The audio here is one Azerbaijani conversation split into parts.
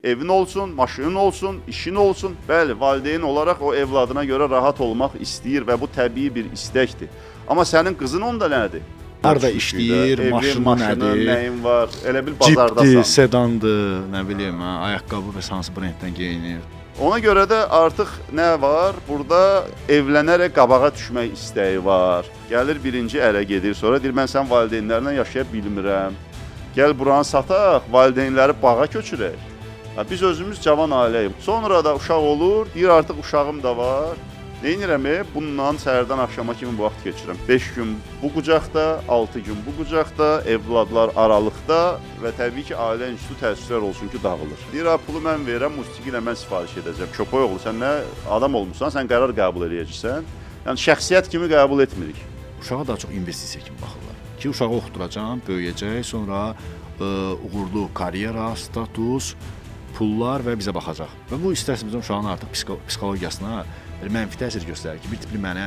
Evin olsun, maşının olsun, işin olsun. Bəli, valideyn olaraq o evladına görə rahat olmaq istəyir və bu təbii bir istəkdir. Amma sənin qızın onda nədir? Harda işləyir, Evin, maşını maşının, nədir? Nəyin var? Elə bil Cipdir, bazardasan. sedandır, nə bilim, hə, ayaqqabı və hansı brenddən geyinir. Ona görə də artıq nə var? Burada evlənərək qabağa düşmək istəyi var. Gəlir birinci ərə gedir, sonra deyir mən sənin valideynlərlə yaşaya bilmirəm. Gəl buranı sataq, valideynləri bağa köçürək. Ha, biz özümüz cavan ailəyik. Sonra da uşaq olur, deyir artıq uşağım da var. Neynirəm? Bununla səhərdən axşama kimi vaxt keçirəm. 5 gün bu qucaqda, 6 gün bu qucaqda, evladlar aralıqda və təbii ki, ailə institutu təəssüflər olsun ki, dağılır. Deyir, ha, pulu mən verirəm, musiqi ilə mən sifariş edəcəm. Köpək oğlu, sən nə adam olmusan, sən qərar qəbul eləyəcəksən. Yəni şəxsiyyət kimi qəbul etmirik. Uşağa daha çox investisiya kimi baxırlar. Ki uşağı oxutduracam, böyüyəcək, sonra uğurlu karyera, status, pullar və bizə baxacaq. Və bu istər-istəməz uşağın artıq psixologiyasına bir mənfi təsir göstərir ki, bir tipli mənə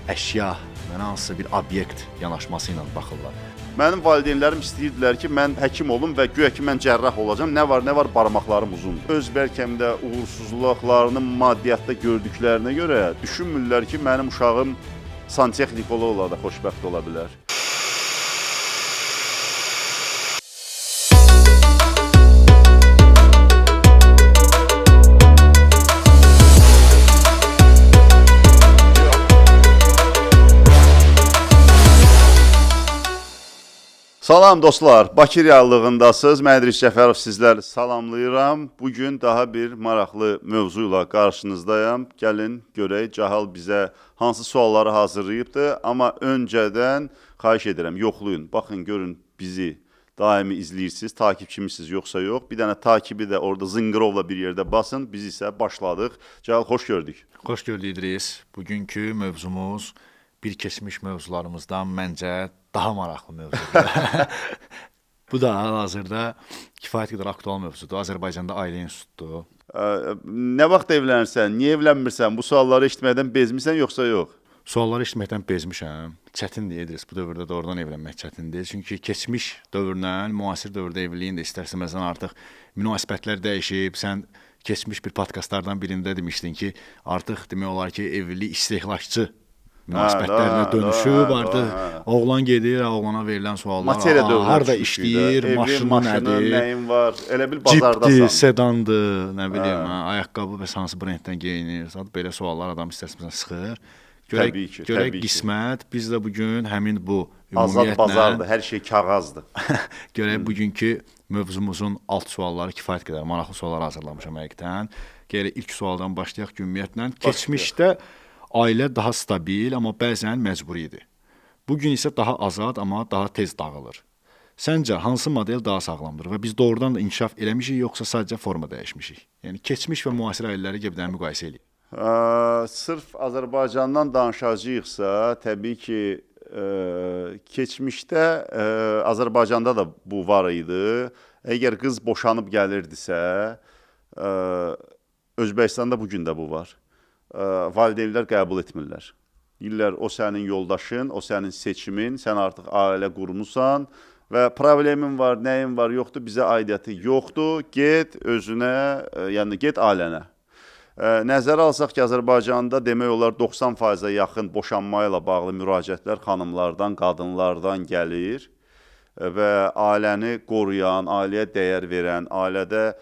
əşya, mənə hansısa bir obyekt yanaşması ilə baxırlar. Mənim valideynlərim istəyirdilər ki, mən həkim olum və güya ki mən cərrah olacam. Nə var, nə var, barmaqlarım uzundur. Öz bəlkəm də uğursuzluqlarını maddiyyatda gördüklərinə görə düşünmürlər ki, mənim uşağım santexnik ola-ola da xoşbəxt ola bilər. Salam dostlar, Bakı reallığındasınız. Mən İdris Cəfərov sizləri salamlayıram. Bugün daha bir maraqlı mövzu ilə qarşınızdayam. Gəlin görək Cahal bizə hansı sualları hazırlayıbdı. Amma öncədən xahiş edirəm, yoxlayın. Baxın, görün bizi daimi izləyirsiniz, takipçimisiniz yoxsa yox. Bir dənə takibi də orada zınqırovla bir yerdə basın. Biz isə başladıq. Cahal, xoş gördük. Xoş gördük İdris. Bugünkü mövzumuz bir keçmiş mövzularımızdan məncə daha maraqlı mövzudur. Bu da hal-hazırda kifayət qədər aktual mövzudur. Azərbaycanda ailə institutudur. Nə vaxt evlənirsən, niyə evlənmirsən? Bu sualları eşitməkdən bezmisən yoxsa yox? Sualları eşitməkdən bezmişəm. Çətindir İdris, bu dövrdə doğrudan evlənmək çətindir. Çünki keçmiş dövrlə müasir dövrdə evliliyin də istər-istəməzdən artıq münasibətlər dəyişib. Sən keçmiş bir podkastlardan birində demişdin ki, artıq demək olar ki, evlilik istehlakçı münasibətlərinə dönüşüb, artıq oğlan gedir, oğlana verilən suallar, harda işləyir, maşını nədir, nəyin var, elə bil bazardasan. Cipdir, sedandır, nə bilim, hə, ayaqqabı və hansı brenddən geyinir, belə suallar adam istər-istəməz sıxır. Görək qismət, biz də bugün həmin bu ümumiyyətlə azad bazardır, hər şey kağızdır. Görək bugünkü mövzumuzun alt sualları kifayət qədər maraqlı suallar hazırlamışam həqiqətən. Gələk ilk sualdan başlayaq ümumiyyətlə. Keçmişdə ailə daha stabil, amma bəzən məcburi idi. Bugün isə daha azad, amma daha tez dağılır. Səncə hansı model daha sağlamdır və biz doğrudan da inkişaf eləmişik, yoxsa sadəcə forma dəyişmişik? Yəni keçmiş və müasir ailələri gəlib müqayisə eləyək. Sırf Azərbaycandan danışacağıqsa, təbii ki, keçmişdə Azərbaycanda da bu var idi. Əgər qız boşanıb gəlirdisə, Özbəkistanda bu gün də bu var. Valideynlər qəbul etmirlər. Deyirlər, o sənin yoldaşın, o sənin seçimin, sən artıq ailə qurmusan və problemin var, nəyin var, yoxdur, bizə aidiyyəti yoxdur, get özünə, yəni get ailənə. Nəzərə alsaq ki, Azərbaycanda demək olar 90%-ə yaxın boşanma ilə bağlı müraciətlər xanımlardan, qadınlardan gəlir və ailəni qoruyan, ailəyə dəyər verən, ailədə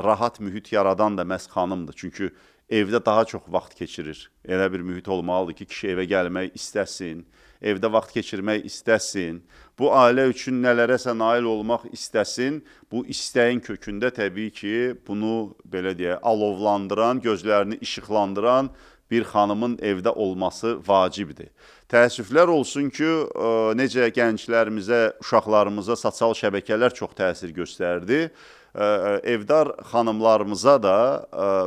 rahat mühit yaradan da məhz xanımdır. Çünki evdə daha çox vaxt keçirir. Elə bir mühit olmalıdır ki, kişi evə gəlmək istəsin, evdə vaxt keçirmək istəsin, bu ailə üçün nələrəsə nail olmaq istəsin. Bu istəyin kökündə təbii ki, bunu belə deyək, alovlandıran, gözlərini işıqlandıran bir xanımın evdə olması vacibdir. Təəssüflər olsun ki, necə gənclərimizə, uşaqlarımıza sosial şəbəkələr çox təsir göstərdi. Evdar xanımlarımıza da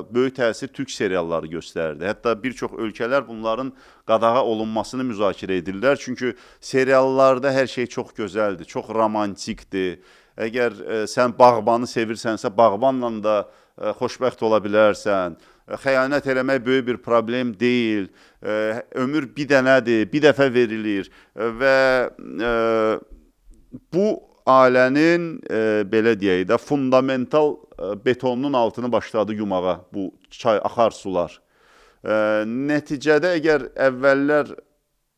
böyük təsir türk serialları göstərdi. Hətta bir çox ölkələr bunların qadağa olunmasını müzakirə edirlər. Çünki seriallarda hər şey çox gözəldir, çox romantikdir. Əgər sən bağbanı sevirsənsə, bağbanla da xoşbəxt ola bilərsən. Xəyanət eləmək böyük bir problem deyil. Ömür bir dənədir, bir dəfə verilir və bu ailənin belə deyək də fundamental betonunun altını başladı yumağa bu çay axar sular. Nəticədə əgər əvvəllər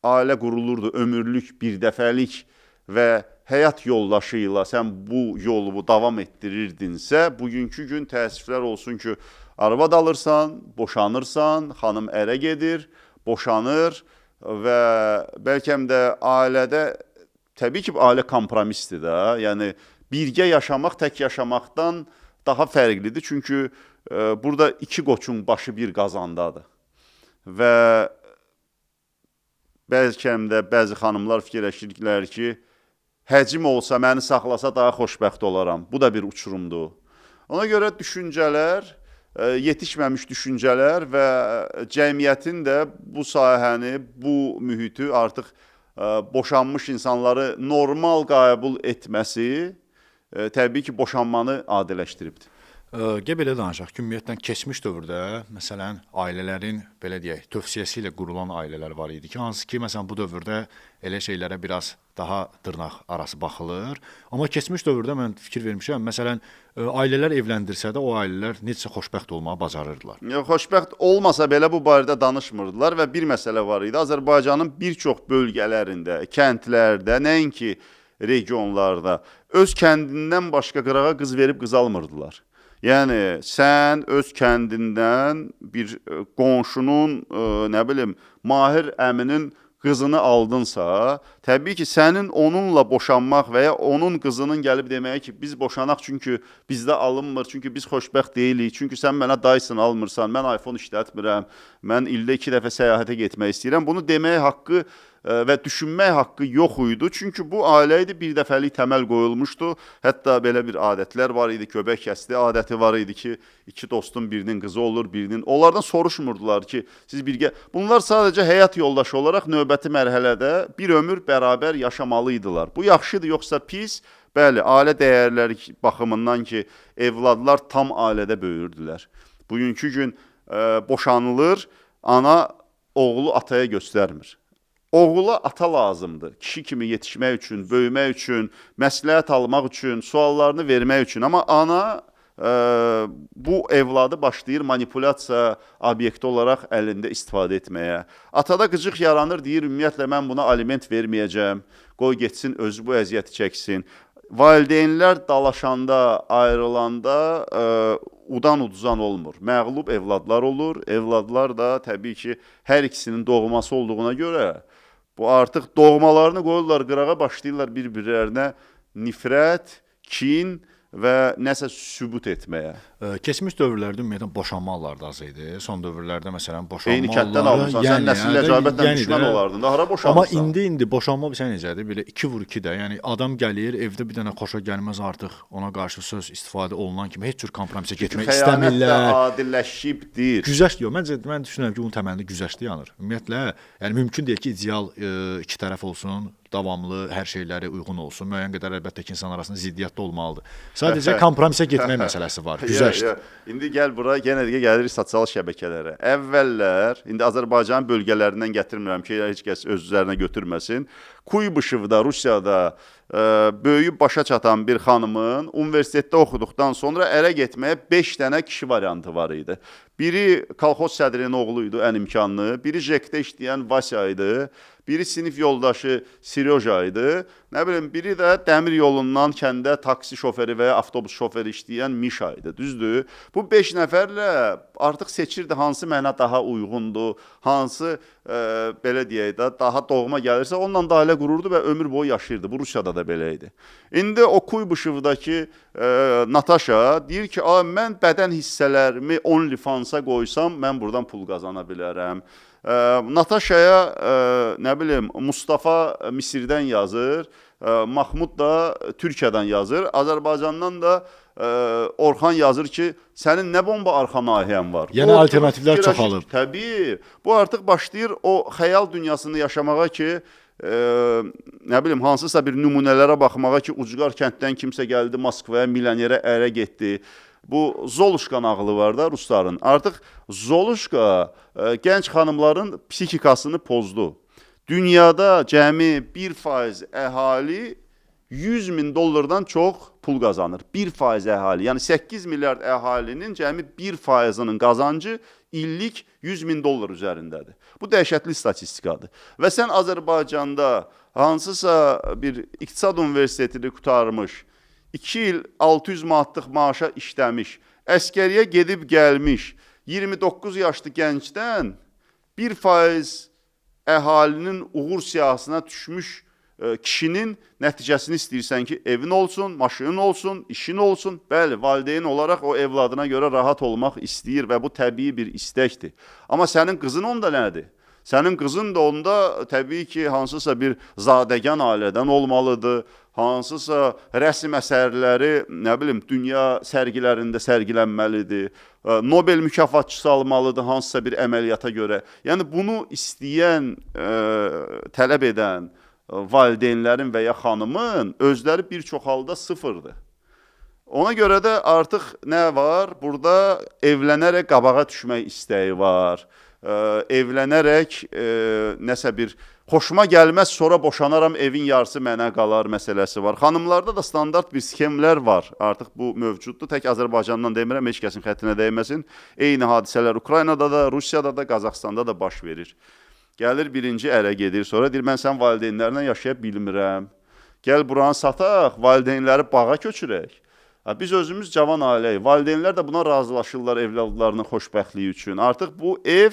ailə qurulurdu, ömürlük, bir dəfəlik və həyat yoldaşı ilə sən bu yolu davam etdirirdinsə, bugünkü gün təəssüflər olsun ki, arvad alırsan, boşanırsan, xanım ərə gedir, boşanır və bəlkə də ailədə, təbii ki, ailə kompromisdir də, yəni birgə yaşamaq tək yaşamaqdan daha fərqlidir. Çünki burada iki qoçun başı bir qazandadır. Və bəlkə də bəzi xanımlar fikirləşirlər ki, həcim olsa, məni saxlasa daha xoşbəxt olaram. Bu da bir uçurumdur. Ona görə düşüncələr, yetişməmiş düşüncələr və cəmiyyətin də bu sahəni, bu mühiti artıq boşanmış insanları normal qəbul etməsi təbii ki, boşanmanı adiləşdiribdir. Gəl belə danışaq ki, ümumiyyətlə keçmiş dövrdə, məsələn, ailələrin belə deyək, tövsiyəsi ilə qurulan ailələr var idi ki, hansı ki, məsələn, bu dövrdə elə şeylərə biraz daha dırnaq arası baxılır. Amma keçmiş dövrdə mən fikir vermişəm, məsələn, ailələr evləndirsə də o ailələr necə xoşbəxt olmağı bacarırdılar. Xoşbəxt olmasa belə bu barədə danışmırdılar və bir məsələ var idi. Azərbaycanın bir çox bölgələrində, kəndlərdə, nəinki regionlarda öz kəndindən başqa qırağa qız verib qız almırdılar. Yəni sən öz kəndindən bir qonşunun, nə bilim, Mahir əminin qızını aldınsa, təbii ki, sənin onunla boşanmaq və ya onun qızının gəlib deməyə ki, biz boşanaq çünki bizdə alınmır, çünki biz xoşbəxt deyilik, çünki sən mənə Dyson almırsan, mən iPhone işlətmirəm, mən ildə 2 dəfə səyahətə getmək istəyirəm. Bunu deməyə haqqı və düşünmək haqqı yox idi. Çünki bu ailə idi, bir dəfəlik təməl qoyulmuşdu. Hətta belə bir adətlər var idi, köbək kəsdi adəti var idi ki, iki dostun birinin qızı olur, birinin. Onlardan soruşmurdular ki, siz birgə... Bunlar sadəcə həyat yoldaşı olaraq növbəti mərhələdə bir ömür bərabər yaşamalıydılar. Bu yaxşıdır, yoxsa pis? Bəli, ailə dəyərləri baxımından ki, evladlar tam ailədə böyürdülər. Bugünkü gün boşanılır, ana oğlu ataya göstərmir. Oğula ata lazımdır. Kişi kimi yetişmək üçün, böyümək üçün, məsləhət almaq üçün, suallarını vermək üçün. Amma ana bu evladı başlayır manipulyasiya obyekti olaraq əlində istifadə etməyə. Atada qıcıq yaranır, deyir, ümumiyyətlə, mən buna aliment verməyəcəm, qoy getsin, özü bu əziyyəti çəksin. Valideynlər dalaşanda, ayrılanda udan uduzan olmur. Məğlub evladlar olur. Evladlar da təbii ki, hər ikisinin doğması olduğuna görə bu artıq doğmalarını qoyurlar qırağa, başlayırlar bir-birlərinə nifrət, kin və nəsə sübut etməyə. Keçmiş dövrlərdə ümumiyyətlə boşanma halları da az idi. Son dövrlərdə məsələn boşanma eyni kənddən almısan, sən nəsil ləcabətlə düşmən olardın da, hara boşanırsan? Amma indi boşanma bilirsən necədir? Belə 2 vur 2 də. Yəni adam gəlir, evdə bir dənə xoşa gəlməz artıq ona qarşı söz istifadə olunan kimi heç cür kompromisə getmək istəmirlər. Xəyanət də adiləşibdir. Güzəşt yox. Məncə mən düşünürəm ki, bunun təməlində güzəşt yanır. Ümumiyyətlə, yəni mümkün deyil ki, ideal iki tərəf olsun, davamlı hər şeyləri uyğun olsun. Müəyyən qədər əlbəttə ki, insan arasında ziddiyyət də olmalıdır. Sadəcə kompromisə getmək məsələsi var. Güzəşt. İndi gəl bura, yenə də gəlirik sosial şəbəkələrə. Əvvəllər, indi Azərbaycanın bölgələrindən gətirmirəm ki, heç kəs öz üzərinə götürməsin. Kuybışevda, Rusiyada böyüyüb başa çatan bir xanımın universitetdə oxuduqdan sonra ərə getməyə 5 dənə kişi variantı var idi. Biri kolxoz sədrinin oğlu idi, ən imkanlı, biri JEK-də işləyən Vasya idi, biri sinif yoldaşı Seryoja idi, nə bilim, biri də dəmir yolundan kəndə taksi şoferi və ya avtobus şoferi işləyən Mişa idi, düzdür? Bu 5 nəfərlə artıq seçirdi hansı mənə daha uyğundur, hansı belə deyək də daha doğma gəlirsə onunla da ailə qururdu və ömür boyu yaşayırdı. Bu Rusiyada da belə idi. İndi o Kuybışevdakı Nataşa deyir ki, mən bədən hissələrimi OnlyFans-a qoysam, mən buradan pul qazana bilərəm. Nataşaya, nə bilim, Mustafa Misirdən yazır, Mahmud da Türkiyədən yazır, Azərbaycandan da Orxan yazır ki, sənin nə bomba arxa nahiyən var. Yəni alternativlər çoxalıb. Təbii, bu artıq başlayır o xəyal dünyasını yaşamağa ki, nə bilim, hansısa bir nümunələrə baxmağa ki, ucqar kənddən kimsə gəldi Moskvaya, milyonerə ərə getdi. Bu Zoluşka nağılı var da rusların. Artıq Zoluşka gənc xanımların psixikasını pozdu. Dünyada cəmi 1% əhali 100 min dollardan çox pul qazanır. 1% əhali, yəni 8 milyard əhalinin cəmi 1%-inin qazancı illik 100 min dollar üzərindədir. Bu dəhşətli statistikadır. Və sən Azərbaycanda hansısa bir iqtisad universitetini qurtarmış, 2 il 600 manatlıq maaşa işləmiş, əskəriyə gedib gəlmiş 29 yaşlı gəncdən 1% əhalinin uğur siyahısına düşmüş kişinin nəticəsini istəyirsən ki, evin olsun, maşının olsun, işin olsun. Bəli, valideyn olaraq o evladına görə rahat olmaq istəyir və bu təbii bir istəkdir. Amma sənin qızın onda nədir? Sənin qızın da onda təbii ki, hansısa bir zadəgan ailədən olmalıdır, hansısa rəsm əsərləri, nə bilim, dünya sərgilərində sərgilənməlidir, Nobel mükafatçısı almalıdır hansısa bir əməliyyata görə. Yəni bunu istəyən, tələb edən valideynlərin və ya xanımın özləri bir çox halda sıfırdır. Ona görə də artıq nə var? Burada evlənərək qabağa düşmək istəyi var. Evlənərək nəsə bir xoşuma gəlməz, sonra boşanaram, evin yarısı mənə qalar məsələsi var. Xanımlarda da standart bir sxemlər var. Artıq bu mövcuddur. Tək Azərbaycandan demirəm, heç kəsin xətrinə dəyməsin. Eyni hadisələr Ukraynada da, Rusiyada da, Qazaxıstanda da baş verir. Gəlir birinci ərə gedir, sonra deyir, mən sənin valideynlərlə yaşaya bilmirəm. Gəl buranı sataq, valideynləri bağa köçürək. Biz özümüz cavan ailəyik. Valideynlər də buna razılaşırlar evladlarının xoşbəxtliyi üçün. Artıq bu ev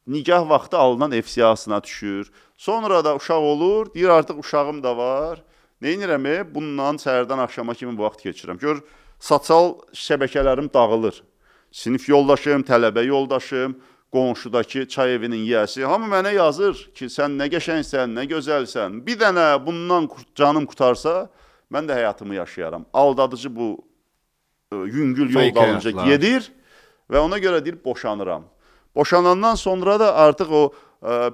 nikah vaxtı alınan ev siyahısına düşür. Sonra da uşaq olur, deyir artıq uşağım da var. Neynirəm? Bununla səhərdən axşama kimi vaxt keçirirəm. Gör, sosial şəbəkələrim dağılır. Sinif yoldaşım, tələbə yoldaşım, qonşudakı çay evinin yiyəsi, hamı mənə yazır ki, sən nə qəşəngsən, nə gözəlsən. Bir dənə bundan canım qurtarsa, mən də həyatımı yaşayaram. Aldadıcı bu yüngül yol dalınca gedir və ona görə deyir, boşanıram. Boşanandan sonra da artıq o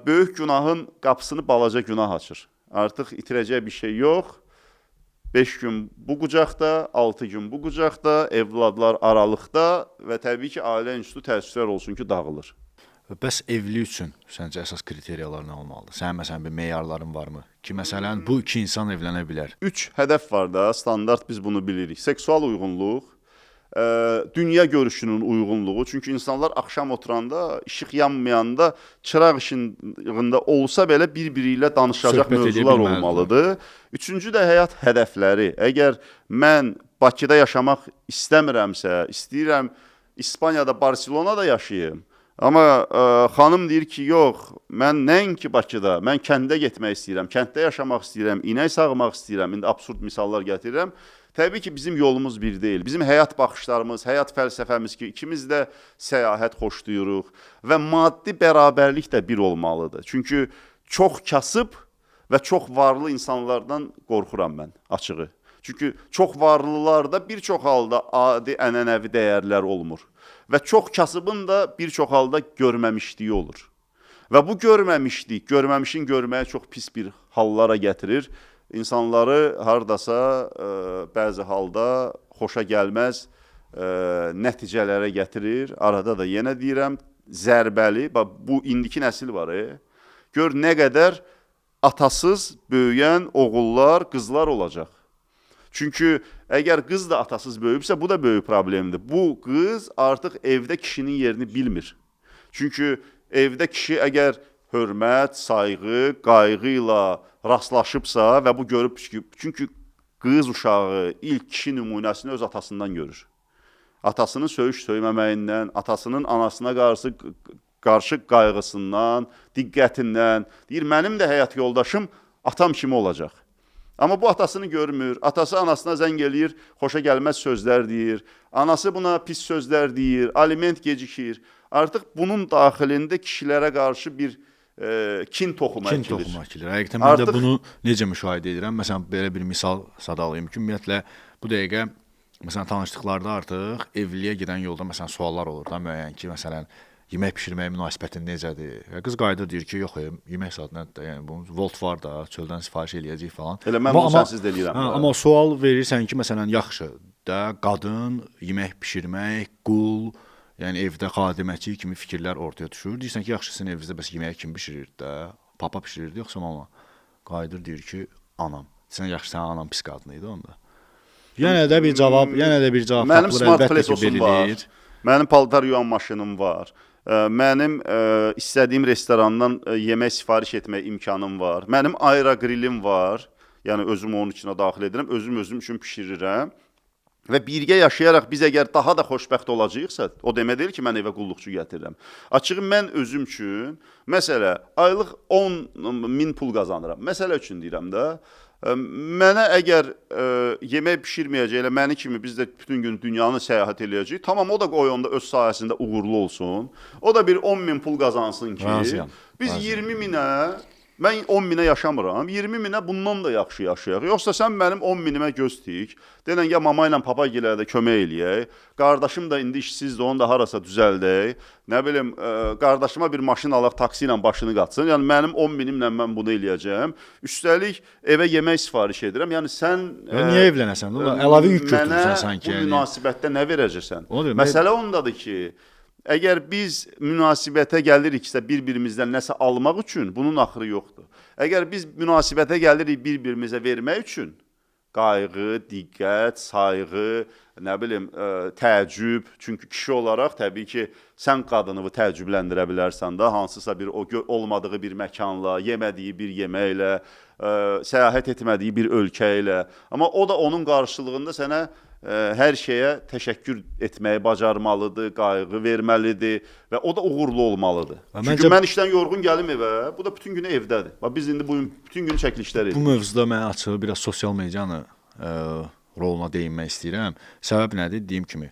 böyük günahın qapısını balaca günah açır. Artıq itirəcək bir şey yox. 5 gün bu qucaqda, 6 gün bu qucaqda, evladlar aralıqda və təbii ki, ailə institutu təəssüflər olsun ki, dağılır. Bəs evlilik üçün səncə əsas kriteriyalar nə olmalıdır? Sənin məsələn bir meyarların varmı? Ki, məsələn, bu iki insan evlənə bilər. 3 hədəf var da, standart biz bunu bilirik. Seksual uyğunluq, dünya görüşünün uyğunluğu. Çünki insanlar axşam oturanda, işıq yanmayanda, çıraq işığında olsa belə bir-biri ilə danışacaq söhbət mövzular olmalıdır. Üçüncü də həyat hədəfləri. Əgər mən Bakıda yaşamaq istəmirəmsə, istəyirəm İspaniyada, Barselonada yaşayım. Amma xanım deyir ki, yox, mən nəinki Bakıda, mən kəndə getmək istəyirəm, kənddə yaşamaq istəyirəm, inək sağmaq istəyirəm. İndi absurd misallar gətirirəm. Təbii ki, bizim yolumuz bir deyil. Bizim həyat baxışlarımız, həyat fəlsəfəmiz ki, ikimiz də səyahət xoşlayırıq və maddi bərabərlik də bir olmalıdır. Çünki çox kasıb və çox varlı insanlardan qorxuram mən, açığı. Çünki çox varlılarda bir çox halda adi, ənənəvi dəyərlər olmur. Və çox kasıbın da bir çox halda görməmişliyi olur. Və bu görməmişlik, görməmişin görməyə çox pis bir hallara gətirir. İnsanları hardasa bəzi halda xoşa gəlməz nəticələrə gətirir. Arada da yenə deyirəm, zərbəli, bax, bu indiki nəsil var. Gör nə qədər atasız böyüyən oğullar, qızlar olacaq. Çünki əgər qız da atasız böyüyübsə, bu da böyük problemdir. Bu qız artıq evdə kişinin yerini bilmir. Çünki evdə kişi əgər hörmət, sayğı, qayğı ilə rastlaşıbsa və bu görüb ki, çünki qız uşağı ilk kişi nümunəsini öz atasından görür. Atasının söyüş söyməməyindən, atasının anasına qarşı qayğısından, diqqətindən. Deyir, mənim də həyat yoldaşım atam kimi olacaq. Amma bu atasını görmür, atası anasına zəng eləyir, xoşa gəlməz sözlər deyir, anası buna pis sözlər deyir, aliment gecikir. Artıq bunun daxilində kişilərə qarşı bir kin toxumu Kin əkilir. toxumu əkilir. Həqiqətən mən də bunu necə müşahidə edirəm? Məsələn, belə bir misal sadalayım ki, ümumiyyətlə bu dəqiqə məsələn tanışlıqlarda artıq evliliyə gedən yolda məsələn suallar olur da müəyyən ki, məsələn yemək bişirməyə münasibətin necədir? Və qız qayıdır deyir ki, yox, yemək saat nədir də, yəni bunun Volt var da, çöldən sifariş eləyəcəyik falan. Elə mən bunu sənsiz də eləyirəm. Hə, amma sual verirsən ki, məsələn, yaxşı da qadın yemək bişirmək, qul, yəni evdə xadiməçi kimi fikirlər ortaya düşür. Deyirsən ki, yaxşı, sizin evinizdə bəs yeməyi kim bişirirdi də? Papa bişirirdi yoxsa mama? Qayıdır deyir ki, anam. Sən yaxşı, sənin anan pis qadın idi onda. Yenə də bir cavab, yenə də bir cavab Mənim tapılır, smart əlbəttə ki, plesosum var. verilir. Mənim paltar yuyan maşınım var. Mənim istədiyim restorandan yemək sifariş etmək imkanım var. Mənim aeroqrillim var. Yəni özüm onun içinə daxil edirəm, özüm özüm üçün bişirirəm. Və birgə yaşayaraq biz əgər daha da xoşbəxt olacağıqsa, o demək deyil ki, mən evə qulluqçu gətirirəm. Açığı mən özüm üçün, məsələ, aylıq 10 min pul qazanıram. Məsələ üçün deyirəm də. Mənə əgər yemək bişirməyəcək, elə məni kimi biz də bütün gün dünyanı səyahət eləyəcəyik. Tamam, o da qoy onda öz sahəsində uğurlu olsun. O da bir 10 min pul qazansın ki, Razıyam, biz razıyam. 20 minə, mən 10 minə yaşamıram, 20 minə bundan da yaxşı yaşayaq. Yoxsa sən mənim 10 minimə göz tik, denən ya mama ilə papa gilə də kömək eləyək, qardaşım da indi işsizdir, onu da harasa düzəldək, nə bilim, qardaşıma bir maşın alaq, taksi ilə başını qatsın. Yəni mənim 10 minimlə mən bunu eləyəcəm. Üstəlik evə yemək sifariş edirəm. Yəni sən Ya niyə evlənəsən? Əlavə yük götürürsən sanki. Bu Yəni. münasibətdə nə verəcəksən? Deyirəm, Məsələ ondadır ki, əgər biz münasibətə gəliriksə bir-birimizdən nəsə almaq üçün, bunun axırı yoxdur. Əgər biz münasibətə gəlirik bir-birimizə vermək üçün, qayğı, diqqət, sayğı, nə bilim, təəccüb. Çünki kişi olaraq təbii ki, sən qadını təəccübləndirə bilərsən də, hansısa bir o olmadığı bir məkanla, yemədiyi bir yeməklə, səyahət etmədiyi bir ölkə ilə. Amma o da onun qarşılığında sənə hər şeyə təşəkkür etməyi bacarmalıdır, qayğı verməlidir və o da uğurlu olmalıdır. Və Çünki məncə- mən işdən yorğun gəlim evə, bu da bütün günü evdədir. Bax biz indi bu gün bütün gün çəkilişlər Bu edirik. mövzuda mən açığı biraz sosial medianı roluna değinmək istəyirəm. Səbəb nədir? Dediyim kimi,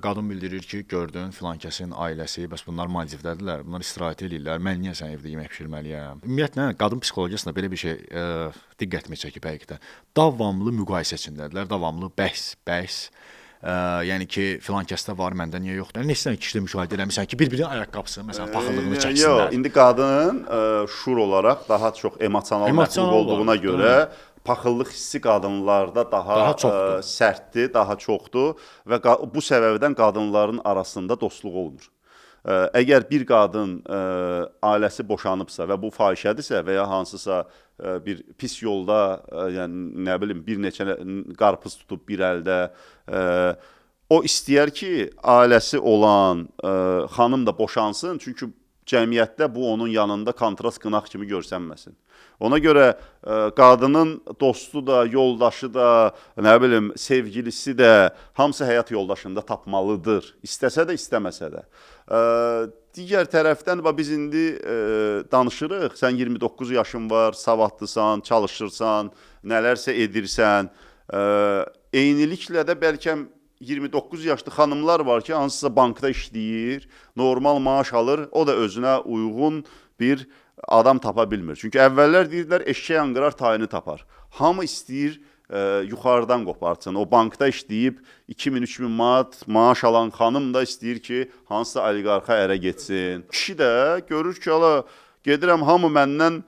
qadın bildirir ki, gördün filan kəsin ailəsi, bəs bunlar Maldivdədirlər, bunlar istirahət eləyirlər. Mən niyə sən evdə yemək bişirməliyəm? Ümumiyyətlə qadın psixologiyasında belə bir şey diqqətimi çəkib həqiqətən. Davamlı müqayisə içindədirlər, davamlı bəhs, bəhs. Yəni ki, filan kəsdə var, məndə niyə yoxdur? Yəni neçə dənə kişidə müşahidə eləmisən ki, bir-birinin ayaqqabısını, məsələn, paxıllığını çəksinlər. Yox, indi qadın şuur olaraq daha çox emosional məxluq olduğuna görə paxıllıq hissi qadınlarda daha çoxdur. Sərtdir, daha çoxdur və bu səbəbdən qadınların arasında dostluq olmur. Əgər bir qadın ailəsi boşanıbsa və bu fahişədirsə və ya hansısa bir pis yolda, yəni nə bilim, bir neçə qarpız tutub bir əldə, o istəyər ki, ailəsi olan xanım da boşansın, çünki cəmiyyətdə bu onun yanında kontrast qınaq kimi görsənməsin. Ona görə qadının dostu da, yoldaşı da, nə bilim, sevgilisi də hamısı həyat yoldaşında tapmalıdır. İstəsə də, istəməsə də. Digər tərəfdən bax biz indi danışırıq. Sən 29 yaşın var, savadlısan, çalışırsan, nələrsə edirsən. Eyniliklə də bəlkə 29 yaşlı xanımlar var ki, hansısa bankda işləyir, normal maaş alır, o da özünə uyğun bir adam tapa bilmir. Çünki əvvəllər deyirdilər, eşşək anqırar, tayını tapar. Hamı istəyir yuxarıdan qopartsın. O bankda işləyib 2000-3000 manat maaş alan xanım da istəyir ki, hansısa oliqarxa ərə getsin. Kişi də görür ki, ala gedirəm, hamı məndən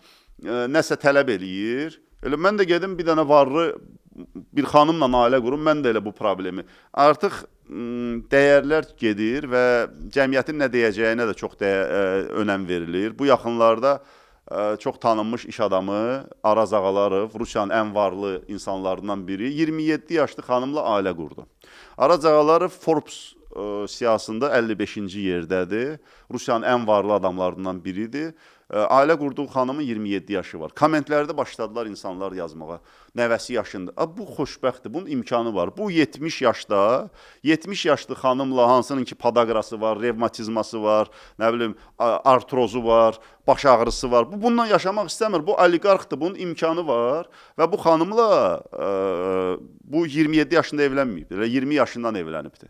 nəsə tələb eləyir. Elə mən də gedim bir dənə varlı bir xanımla ailə qurum, mən də elə bu problemi. Artıq dəyərlər gedir və cəmiyyətin nə deyəcəyinə də çox önəm verilir. Bu yaxınlarda çox tanınmış iş adamı Araz Ağalarov, Rusiyanın ən varlı insanlarından biri, 27 yaşlı xanımla ailə qurdu. Araz Ağalarov Forbes siyahısında 55-ci yerdədir. Rusiyanın ən varlı adamlarından biridir. Ailə qurduğu xanımın 27 yaşı var. Kommentlərdə başladılar insanlar yazmağa. Nəvəsi yaşında. Bu xoşbəxtdir, bunun imkanı var. Bu 70 yaşda, 70 yaşlı xanımla hansının ki podaqrası var, revmatizması var, nə bilim, artrozu var, baş ağrısı var. Bu bundan yaşamaq istəmir. Bu oliqarxdır, bunun imkanı var və bu xanımla bu 27 yaşında evlənməyib. Elə 20 yaşından evlənibdir.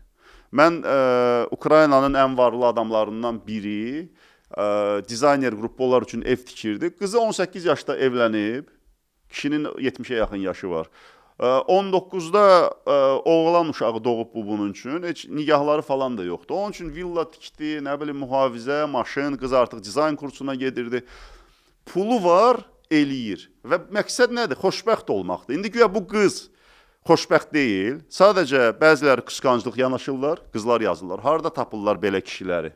Mən Ukraynanın ən varlı adamlarından biri dizayner qrupu onlar üçün ev tikirdi. Qızı 18 yaşda evlənib, kişinin 70-ə yaxın yaşı var. 19-da oğlan uşağı doğub bu bunun üçün, heç nigahları falan da yoxdur. Onun üçün villa tikdi, nə bilim mühafizə, maşın, qız artıq dizayn kursuna gedirdi. Pulu var, eləyir və məqsəd nədir? Xoşbəxt olmaqdır. İndi güya bu qız xoşbəxt deyil. Sadəcə bəziləri qısqanclıq yanaşırlar, qızlar yazırlar. Harda tapırlar belə kişiləri?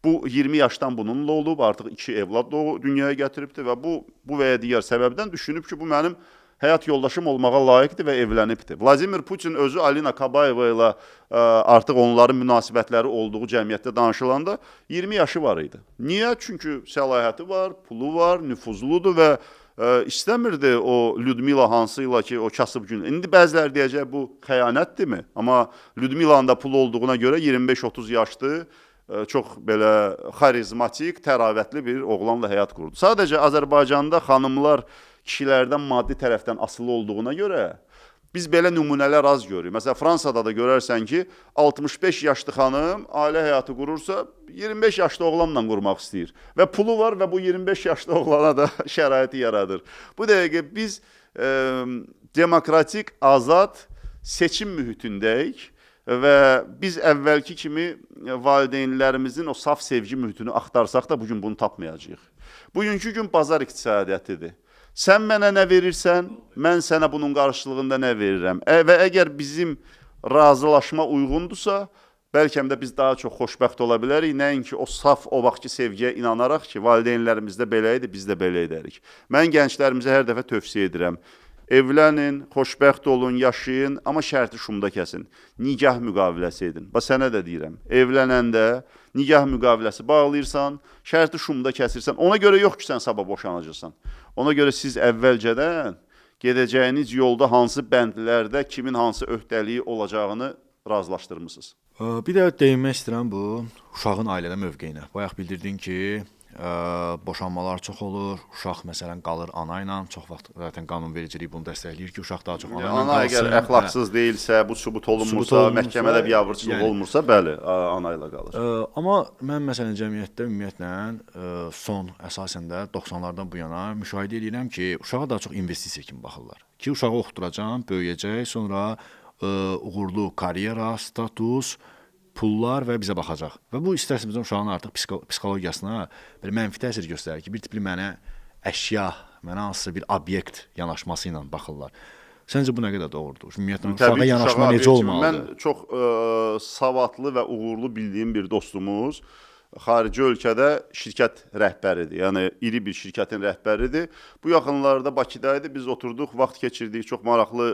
Bu 20 yaşdan bununla olub, artıq 2 evlad dünyaya gətiribdir və bu və ya digər səbəbdən düşünüb ki, bu mənim Həyat yoldaşım olmağa layiqdir və evlənibdir. Vladimir Putin özü Alina Kabayeva ilə artıq onların münasibətləri olduğu cəmiyyətdə danışılanda 20 yaşı var idi. Niyə? Çünki səlahiyyəti var, pulu var, nüfuzludur və istəmirdi o Lyudmila hansı ilə ki, o kasıb gün. İndi bəziləri deyəcək bu xəyanətdirmi? Amma Lyudmilanın da pulu olduğuna görə 25-30 yaşlı, çox belə xarizmatik, təravətli bir oğlanla həyat qurdu. Sadəcə Azərbaycanda xanımlar kişilərdən maddi tərəfdən asılı olduğuna görə biz belə nümunələr az görürük. Məsələn, Fransada da görərsən ki, 65 yaşlı xanım ailə həyatı qurursa, 25 yaşlı oğlanla qurmaq istəyir. Və pulu var və bu 25 yaşlı oğlana da şəraiti yaradır. Bu dəqiqə biz demokratik, azad seçim mühitindəyik və biz əvvəlki kimi valideynlərimizin o saf sevgi mühitini axtarsaq da bu gün bunu tapmayacağıq. Bugünkü gün bazar iqtisadiyyatıdır. Sən mənə nə verirsən, mən sənə bunun qarşılığında nə verirəm. Və əgər bizim razılaşma uyğundursa, bəlkə də biz daha çox xoşbəxt ola bilərik, nəinki o saf, o vaxtki sevgiyə inanaraq ki, valideynlərimiz də belə idi, biz də belə edərik. Mən gənclərimizə hər dəfə tövsiyə edirəm. Evlənin, xoşbəxt olun, yaşayın, amma şərti şumda kəsin. Nigah müqaviləsi edin. Bax sənə də deyirəm. Evlənəndə nigah müqaviləsi bağlayırsan, şərti şumda kəsirsən. Ona görə yox ki, sən sabah boşanacaqsan. Ona görə siz əvvəlcədən gedəcəyiniz yolda hansı bəndlərdə kimin hansı öhdəliyi olacağını razılaşdırmısınız. Bir də değinmək istəyirəm bu uşağın ailədə mövqeyinə. Bayaq bildirdin ki, boşanmalar çox olur, uşaq məsələn qalır ana ilə, çox vaxt zaten qanunvericilik bunu dəstəkləyir ki, uşaq daha çox ana ilə qalsın. Ana əgər əxlaqsız deyilsə, bu sübut olunmursa, məhkəmədə biabırçılıq yəni, olmursa, bəli, ana ilə qalır. Amma mən məsələn cəmiyyətdə ümumiyyətlə son əsasən də 90-lardan bu yana müşahidə edirəm ki, uşağa daha çox investisiya kimi baxırlar. Ki uşağı oxutduracam, böyüyəcək, sonra uğurlu karyera, status, pullar və bizə baxacaq. Və bu istər-istəməz uşağın artıq psixologiyasına belə mənfi təsir göstərir ki, bir tipli mənə əşya, mənə hansısa bir obyekt yanaşması ilə baxırlar. Səncə bu nə qədər doğrudur? Ümumiyyətlə uşağa yanaşma necə olmalıdır? Mən çox savadlı və uğurlu bildiyim bir dostumuz xarici ölkədə şirkət rəhbəridir. Yəni iri bir şirkətin rəhbəridir. Bu yaxınlarda Bakıda idi. Biz oturduq, vaxt keçirdik. Çox maraqlı,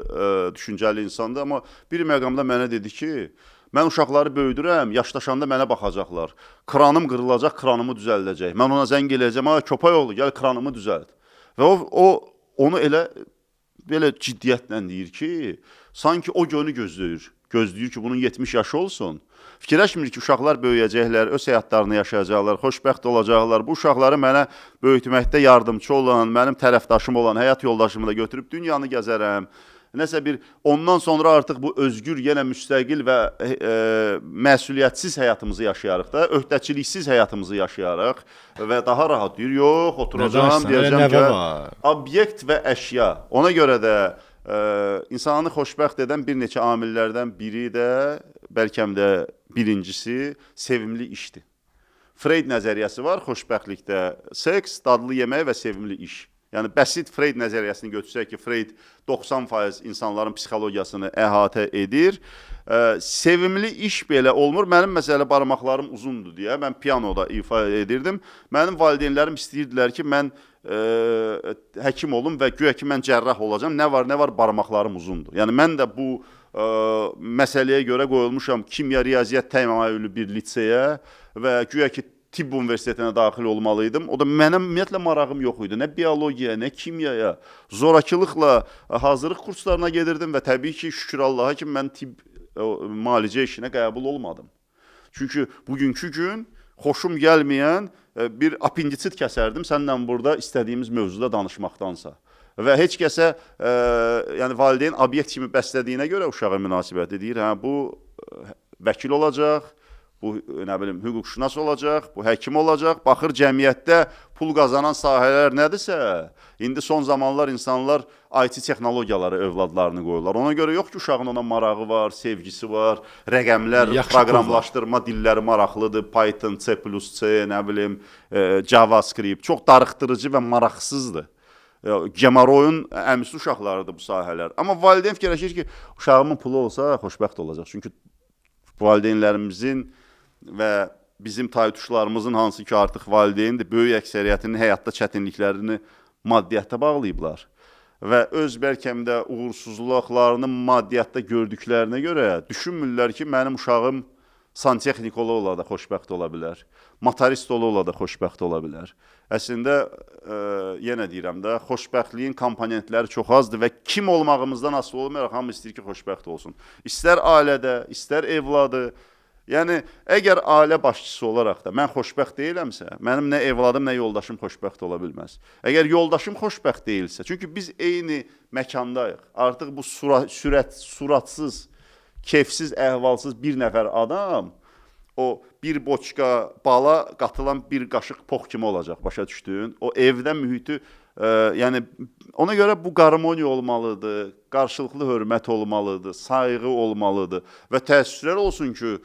düşüncəli insandır, amma bir məqamda mənə dedi ki, mən uşaqları böyüdürəm, yaşlaşanda mənə baxacaqlar. Kranım qırılacaq, kranımı düzəldəcək. Mən ona zəng eləyəcəm, ha köpək oğlu, gəl kranımı düzəlt. Və o onu elə belə ciddiyyətlə deyir ki, sanki o günü gözləyir. Gözləyir ki, bunun 70 yaşı olsun. Fikirləşmir ki, uşaqlar böyüyəcəklər, öz həyatlarını yaşayacaqlar, xoşbəxt olacaqlar. Bu uşaqları mənə böyütməkdə yardımçı olan, mənim tərəfdaşım olan, həyat yoldaşımı da götürüb dünyanı gəzərəm. Nəsə bir ondan sonra artıq bu özgür, yenə müstəqil və məsuliyyətsiz həyatımızı yaşayarıq da, öhdəçiliksiz həyatımızı yaşayarıq və daha rahat deyir, yox, oturacağam, deyəcəm ki, obyekt və əşya. Ona görə də insanı xoşbəxt edən bir neçə amillərdən biri də, bəlkə də birincisi, sevimli işdir. Freyd nəzəriyyəsi var xoşbəxtlikdə. Seks, dadlı yemək və sevimli iş. Yəni, bəsit Freyd nəzəriyyəsini götürsək ki, Freyd 90% insanların psixologiyasını əhatə edir. Sevimli iş belə olmur. Mənim məsələ barmaqlarım uzundur deyə mən pianoda ifa edirdim. Mənim valideynlərim istəyirdilər ki, mən həkim olum və güya ki, mən cərrah olacağam. Nə var, nə var, barmaqlarım uzundur. Yəni, mən də bu məsələyə görə qoyulmuşam kimya, riyaziyyat təmayüllü bir liseyə və güya ki, tibb universitetinə daxil olmalıydım. O da mənə ümumiyyətlə marağım yox idi. Nə biologiyaya, nə kimyaya. Zorakılıqla hazırlıq kurslarına gedirdim və təbii ki, şükür Allaha ki, mən tibb müalicə işinə qəbul olmadım. Çünki bugünkü gün xoşum gəlməyən bir appendisit kəsərdim səninlə burada istədiyimiz mövzuda danışmaqdansa. Və heç kəsə, yəni valideyn obyekt kimi bəslədiyinə görə uşağa münasibəti deyir, hə, bu vəkil olacaq, bu nə bilim hüquqşünas olacaq, bu həkim olacaq. Baxır cəmiyyətdə pul qazanan sahələr nədirsə, indi son zamanlar insanlar IT texnologiyaları övladlarını qoyurlar. Ona görə yox ki, uşağın ona marağı var, sevgisi var, rəqəmlər, yaxşı proqramlaşdırma dilləri maraqlıdır, Python, C++, nə bilim, JavaScript çox darıxdırıcı və maraqsızdır. Gemaroyun əmisi uşaqlarıdır bu sahələr. Amma valideyn fikirləşir ki, uşağımın pulu olsa xoşbəxt olacaq. Çünki valideynlərimizin və bizim taytuşlarımızın hansı ki artıq valideyndir, böyük əksəriyyətinin həyatda çətinliklərini maddiyyata bağlayıblar. Və öz bəlkə də uğursuzluqlarını maddiyyatda gördüklərinə görə düşünmürlər ki, mənim uşağım santexnik ola-ola da xoşbəxt ola bilər, motorist ola-ola da xoşbəxt ola bilər. Əslində, yenə deyirəm də, xoşbəxtliyin komponentləri çox azdır və kim olmağımızdan asılı olmayaraq hamı istəyir ki, xoşbəxt olsun. İstər ailədə, istər evladı. Yəni, əgər ailə başçısı olaraq da mən xoşbəxt deyiləmsə, mənim nə evladım, nə yoldaşım xoşbəxt ola bilməz. Əgər yoldaşım xoşbəxt deyilsə, çünki biz eyni məkandayıq. Artıq bu suratsız, keyfsiz, əhvalsız bir nəfər adam o bir boçka bala qatılan bir qaşıq pox kimi olacaq, başa düşdün? O evdə mühiti, yəni ona görə bu qarmoniya olmalıdır, qarşılıqlı hörmət olmalıdır, sayğı olmalıdır və təəssüflər olsun ki,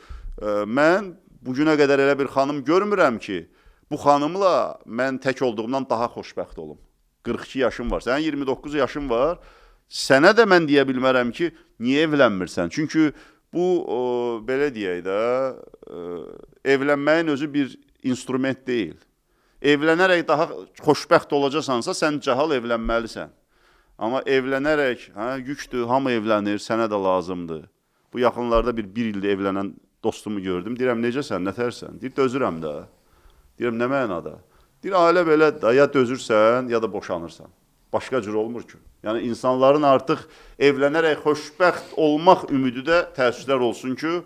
mən bugünə qədər elə bir xanım görmürəm ki, bu xanımla mən tək olduğumdan daha xoşbəxt olum. 42 yaşım var, sənin 29 yaşın var. Sənə də mən deyə bilmərəm ki, niyə evlənmirsən? Çünki bu, belə deyək də, evlənməyin özü bir instrument deyil. Evlənərək daha xoşbəxt olacaqsansa, sən cahal evlənməlisən. Amma evlənərək, hə, yükdür, hamı evlənir, sənə də lazımdır. Bu yaxınlarda bir ildir evlənən dostumu gördüm. Deyirəm, necəsən, nətərsən? Deyir, dözürəm də. Deyirəm, nə mənada? Deyir, ailə belədir də, ya dözürsən, ya da boşanırsan. Başqa cür olmur ki. Yəni, insanların artıq evlənərək xoşbəxt olmaq ümidi də təəssüflər olsun ki,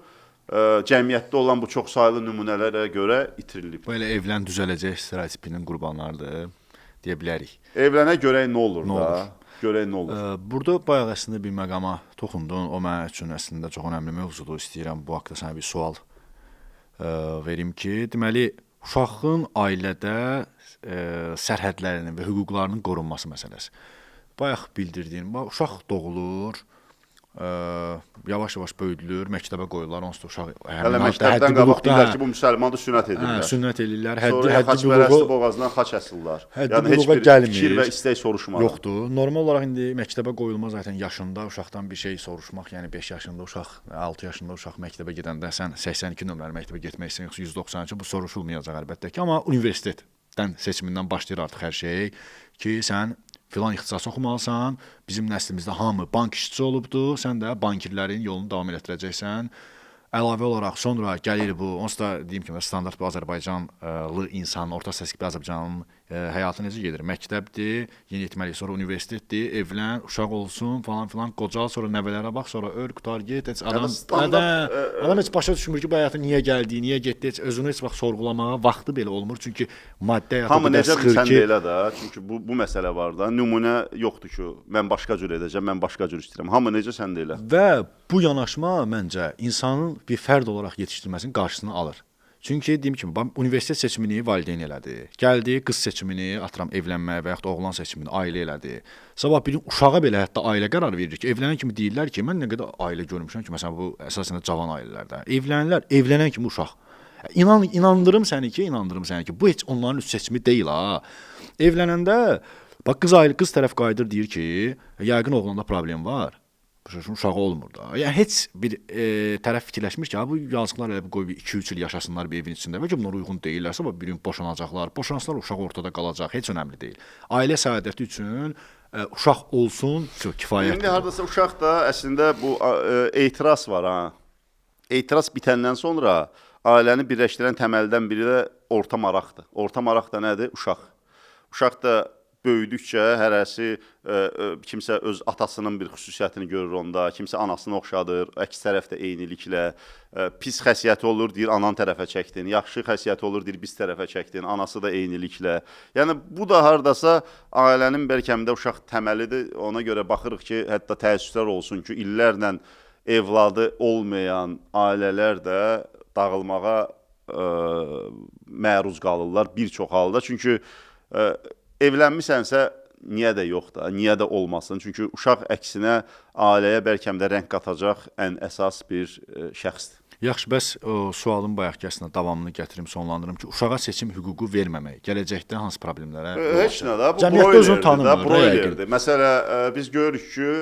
cəmiyyətdə olan bu çoxsaylı nümunələrə görə itirilib. Belə evlən düzələcək stereotipinin qurbanlarıdır, deyə bilərik. Evlənə görək nə olur da. Görək nə olur. Burada bayaq əslində bir məqama toxundun. O mənim üçün əslində çox önəmli mövzudur. İstəyirəm bu haqda sənə bir sual verim ki, deməli, uşağın ailədə sərhədlərinin və hüquqlarının qorunması məsələsi. Bayaq bildirdiyin, uşaq doğulur, yavaş-yavaş böyüdülür, məktəbə qoyurlar, onsuz da uşaq hələ məktəbdən qabaq deyirlər ki, bu müsəlmandır, sünnət edirlər. Hə, sünnət edirlər. Sonra xaçpərəsti boğazından xaç əsirlər. Yəni heç bir fikir və istək soruşmadan. Yoxdur. Normal olaraq indi məktəbə qoyulma zaten yaşında uşaqdan bir şey soruşmaq, yəni 5 yaşında uşaq, 6 yaşında uşaq məktəbə gedəndə sən 82 nömrəli məktəbə getmək istəyirsən, yoxsa 192, bu soruşulmayacaq əlbəttə ki, amma universitetdən seçimindən başlayır artıq hər şey ki, sən filan ixtisas oxumalısan, bizim nəslimizdə hamı bank işçisi olubdu, sən də bankirlərin yolunu davam elətdirəcəksən. Əlavə olaraq sonra gəlir bu, onsuz da deyim ki, standart bir Azərbaycanlı insan, orta səviyyəli bir Azərbaycanlının həyatı necə gedir? Məktəbdir, yeniyetməlik, sonra universitetdir, evlən, uşaq olsun, falan filan, qocal, sonra nəvələrə bax, sonra öl, qurtar, get. Heç adam, adam heç başa düşmür ki, bu həyata niyə gəldi, niyə getdi, heç özünü heç vaxt sorğulamağa vaxtı belə olmur. Çünki maddi həyata hamı necə bilsən də elə də, çünki bu məsələ var da, nümunə yoxdur ki, mən başqa cür edəcəm, mən başqa cür istəyirəm. Hamı necə sən də elə. Və bu yanaşma məncə insanın bir fərd olaraq yetişdirməsinin qarşısını alır. Çünki dediyim kimi, universitet seçimini valideyn elədi. Gəldi, qız seçimini, atıram, evlənməyə və yaxud da oğlan seçimini ailə elədi. Sabah bir gün uşağa belə hətta ailə qərar verir ki, evlənən kimi deyirlər ki, mən nə qədər ailə görmüşəm ki, məsələn, bu əsasən cavan ailələrdə. Evlənənlər, evlənən kimi uşaq. İnandırım səni ki, bu heç onların üst seçimi deyil ha. Evlənəndə, bax, qız tərəf qayıdır, deyir ki, yəqin oğlanda problem var. Uşağı olmur da. Yəni heç bir tərəf fikirləşmir ki, bu yazıqlar elə qoy bir 2-3 il yaşasınlar bir evin içində. Bəlkə bunlar uyğun deyillərsə, bir gün boşanacaqlar. Boşansınlar, uşaq ortada qalacaq. Heç önəmli deyil. Ailə səadəti üçün uşaq olsun, kifayətdir. İndi hardasa uşaq da əslində bu etiraz var ha. Etiraz bitəndən sonra ailəni birləşdirən təməldən biri də orta maraqdır. Orta maraq da nədir? Uşaq. Uşaq da böyüdükcə hərəsi kimsə öz atasının bir xüsusiyyətini görür onda, kimsə anasını oxşadır, əks tərəfdə eyniliklə, pis xəsiyyəti olur, deyir anan tərəfə çəkdin, yaxşı xəsiyyəti olur, deyir biz tərəfə çəkdin, anası da eyniliklə. Yəni bu da hardasa ailənin bəlkə də uşaq təməlidir. Ona görə baxırıq ki, hətta təəssüflər olsun ki, illərlə evladı olmayan ailələr də dağılmağa məruz qalırlar bir çox halda. Çünki evlənmisənsə, niyə də yox da, niyə də olmasın? Çünki uşaq əksinə ailəyə bəlkə də rəng qatacaq ən əsas bir şəxsdir. Yaxşı, bəs o sualın bayaqki əslində davamını gətirim, sonlandırım ki, uşağa seçim hüququ verməmək gələcəkdə hansı problemlərə yol açar? Heç nə da, bu cəmiyyətdə özünü tanımır. Broilerdir. Məsələ, biz görürük ki,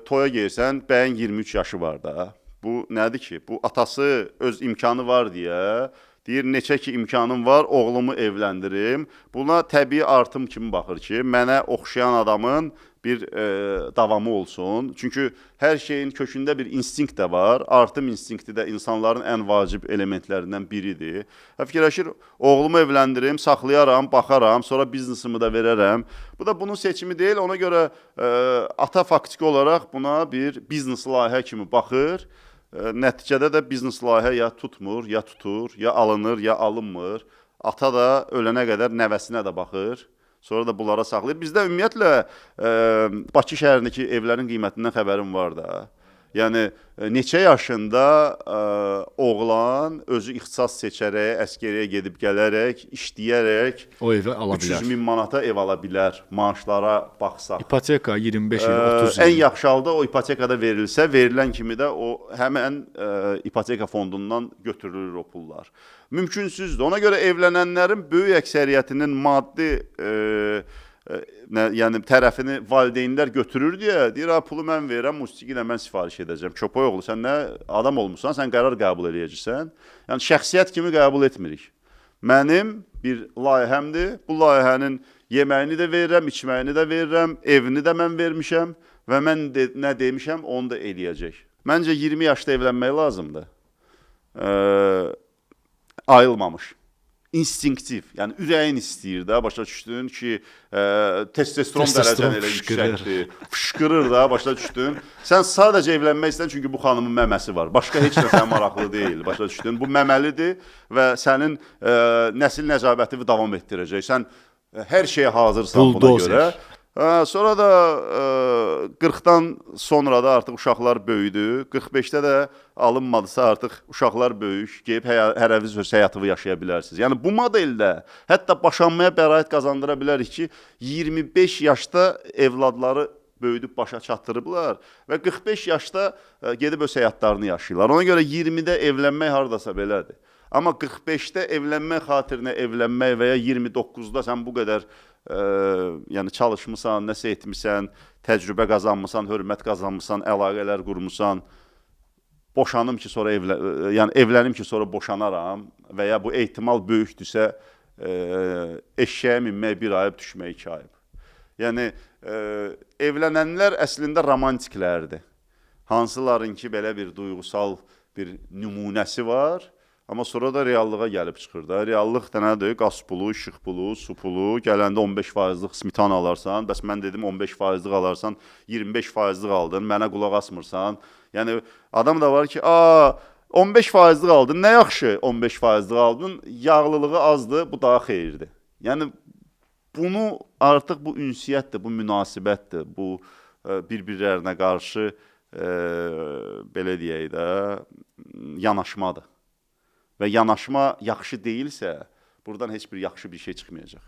toya gelsən, bəyin 23 yaşı var da. Bu nədir ki? Bu atası öz imkanı var deyə Deyir, neçə ki imkanım var, oğlumu evləndirim. Buna təbii artım kimi baxır ki, mənə oxşayan adamın bir davamı olsun. Çünki hər şeyin kökündə bir instinkt də var. Artım instinkti də insanların ən vacib elementlərindən biridir. Hə, fikirləşir, oğlumu evləndirim, saxlayaram, baxaram, sonra biznesimi də verərəm. Bu da bunun seçimi deyil. Ona görə ata faktiki olaraq buna bir biznes layihə kimi baxır. Nəticədə də biznes layihə ya tutmur, ya tutur, ya alınır, ya alınmır. Ata da ölənə qədər nəvəsinə də baxır. Sonra da bunlara saxlayır. Bizdə ümumiyyətlə Bakı şəhərindəki evlərin qiymətindən xəbərim var da. Yəni neçə yaşında oğlan özü ixtisas seçərək, əsgəriyə gedib gələrək, işləyərək o evi ala bilər. 300 min manata ev ala bilər, maaşlara baxsaq. İpoteka 25 il, 30 il. Ən yaxşı halda o ipotekada verilsə, verilən kimi də o həmən ipoteka fondundan götürülür o pullar. Mümkünsüzdür. Ona görə evlənənlərin böyük əksəriyyətinin maddi yəni tərəfini valideynlər götürür deyə deyir, ha pulu mən verirəm, musiqi ilə mən sifariş edəcəm. Köpək oğlu, sən nə adam olmusan, sən qərar qəbul eləyəcəksən. Yəni şəxsiyyət kimi qəbul etmirik. Mənim bir layihəmdir. Bu layihənin yeməyini də verirəm, içməyini də verirəm, evini də mən vermişəm və mən nə demişəm, onu da eləyəcək. Məncə 20 yaşda evlənmək lazımdır. Ayılmamış. İnstinktiv, yəni ürəyin istəyir də, başa düşdün ki, testosteron dərəcən elə yüksəkdir, fışqırır da, başa düşdün. Sən sadəcə evlənmək istəyirsən çünki bu xanımın məməsi var. Başqa heç nə sənə maraqlı deyil, başa düşdün. Bu məməlidir və sənin nəsil nəcabəti davam etdirəcək. Sən hər şeyə hazırsan buna görə. Sonra da 40-dan sonra da artıq uşaqlar böyüdü. 45-də də alınmadısa artıq uşaqlar böyük, gedib hərəviz öz həyatını yaşaya bilərsiniz. Yəni bu modeldə hətta boşanmaya bəraət qazandıra bilərik ki, 25 yaşda evladları böyüdüb başa çatdırıblar və 45 yaşda gedib öz həyatlarını yaşayırlar. Ona görə 20-də evlənmək hardasa belədir. Amma 45-də evlənmək xatirinə evlənmək və ya 29-da sən bu qədər yəni çalışmısan, nəsə etmisən, təcrübə qazanmısan, hörmət qazanmısan, əlaqələr qurmusan, boşanım ki, sonra yəni evlənim ki, sonra boşanaram və ya bu ehtimal böyükdürsə, eşşəyə minmək bir ayıb, düşmək iki ayıb. Yəni evlənənlər əslində romantiklərdir. Hansıların ki, belə bir duyğusal bir nümunəsi var. Amma sonra da reallığa gəlib çıxır da. Reallıq da nədir? Qaz pulu, işıq pulu, su pulu. Gələndə 15%lıq smetana alarsan. Bəs mən dedim 15%lıq alarsan, 25%lıq aldın, mənə qulaq asmırsan. Yəni adam da var ki, 15%lıq aldın, nə yaxşı 15%lıq aldın, yağlılığı azdır, bu daha xeyirdir. Yəni bunu artıq bu ünsiyyətdir, bu münasibətdir, bu bir-birlərinə qarşı belə deyək də yanaşmadır. Və yanaşma yaxşı deyilsə, buradan heç bir yaxşı bir şey çıxmayacaq.